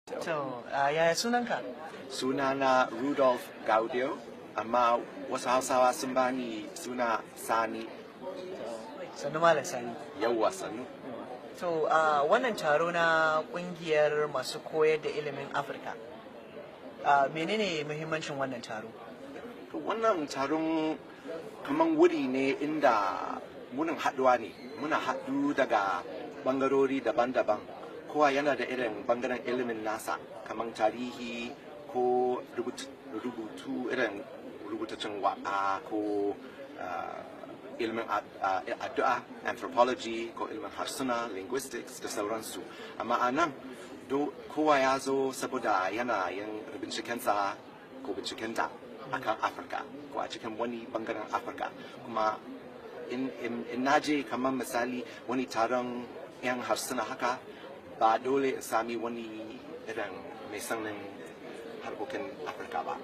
To, yaya sunanka? Sunana Rudolf Gaudio, amma wasu Hausawa sun bani suna Sani. Sannu, Malam Sani. Yawwa, sannu. To, wannan taro na kungiyar masu koyar da ilimin Afirka, menene muhimmancin wannan taro? To, wannan taron kaman wuri ne inda munin haɗuwa ne, muna haɗu daga bangarori daban-daban. Kowa yana da irin bangaren ilimin nasa, kaman tarihi ko rubutu, irin rubutacin waka, ko ilimin addu'a, anthropology, ko ilimin harsuna, linguistics, da sauransu. Amma a nan kowa ya zo saboda yana yin bincikensa ko bincikenta akan Afirka ko a cikin wani bangaren Afirka. Kuma in na je kamar misali wani taron 'yan harsuna haka, ba dole in sami wani irin mai sanin harkokin Afirka ba,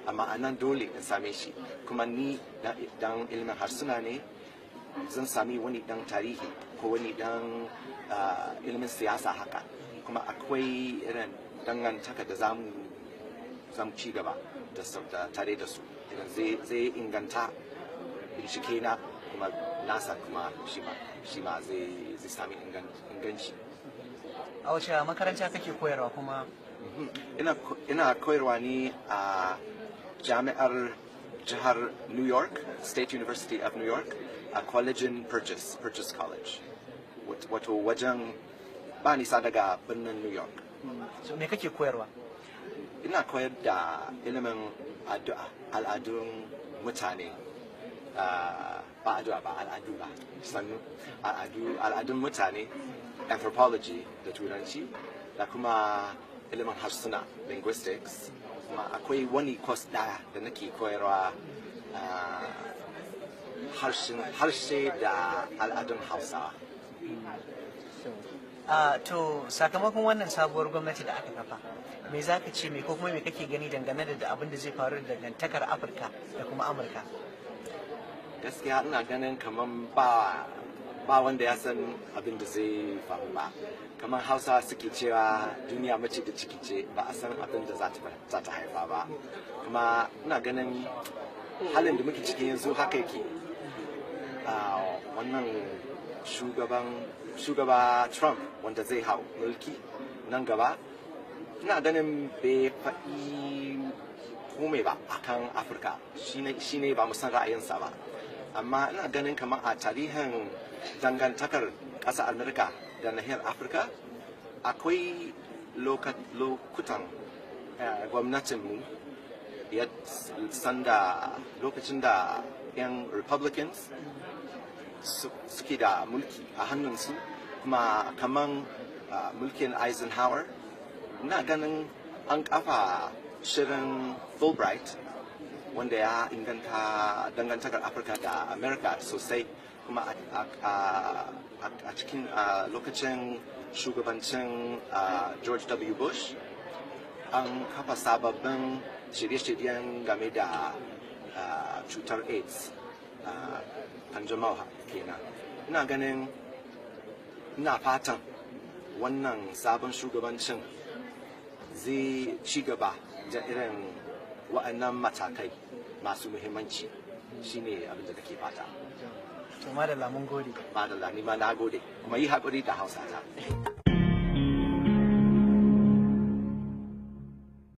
amma a nan dole in same shi. Kuma ni dan ilimin harsuna ne, zan sami wani dan tarihi ko wani dan ilimin siyasa haka. Kuma akwai irin dangantaka da zamu ci gaba da tare da su, irin zai inganta bincike na, kuma nasa kuma shi ma zai sami inganci. A wace makaranta kake koyarwa kuma? Ina koyarwa ne a jami'ar jihar New York, State University of New York, a kwalejin Purchase, Purchase College. Wato wajen ba nisa daga birnin New York. So, me kake koyarwa? Ina koyar da ilimin addu'a, al'adun mutane. Ba addu'a ba, al'adu ba, sannu, al'adu, al'adun mutane, anthropology da Turanci, da kuma ilimin harsuna, linguistics. Kuma akwai wani course ɗaya da nake koyarwa, harshe da al'adun Hausawa. To, sakamakon wannan sabuwar gwamnati da aka kafa, me za ka ce, me ko kuma me kake gani dangane da abin da zai faru da dangantakar Afirka da kuma Amurka? Gaskiya ina ganin kaman ba wanda ya san abin da zai faru ba. Kamar Hausa suke cewa, duniya mace da ciki ce, ba a san abin da za ta haifa ba. Kuma ina ganin halin da muke ciki yanzu haka yake. Wannan shugaba Trump wanda zai hau mulki nan gaba, ina ganin bai faɗi komai ba akan Afirka. Shine ba mu san ra'ayinsa ba, amma ina ganin kamar a tarihin dangantakar ƙasar Amurka da nahiyar Afirka, akwai lokutan gwamnatinmu ya sanda lokacin da 'yan Republicans suke da mulki a hannunsu, kuma kaman mulkin Eisenhower, ina ganin an kafa shirin Fulbright wanda ya inganta dangantakar Afirka da America sosai. Kuma a cikin lokacin shugabancin George W. Bush, an kafa sababbin shirye-shiryen game da cutar AIDS, kanjamau kenan. Ina ganin, ina fatan wannan sabon shugabancin zai ci gaba da irin wa'annan matakai masu muhimmanci. Shine abin da nake fata. To, madalla, mun gode. Madalla, ni ma na gode. Kuma yi haƙuri da Hausa ta.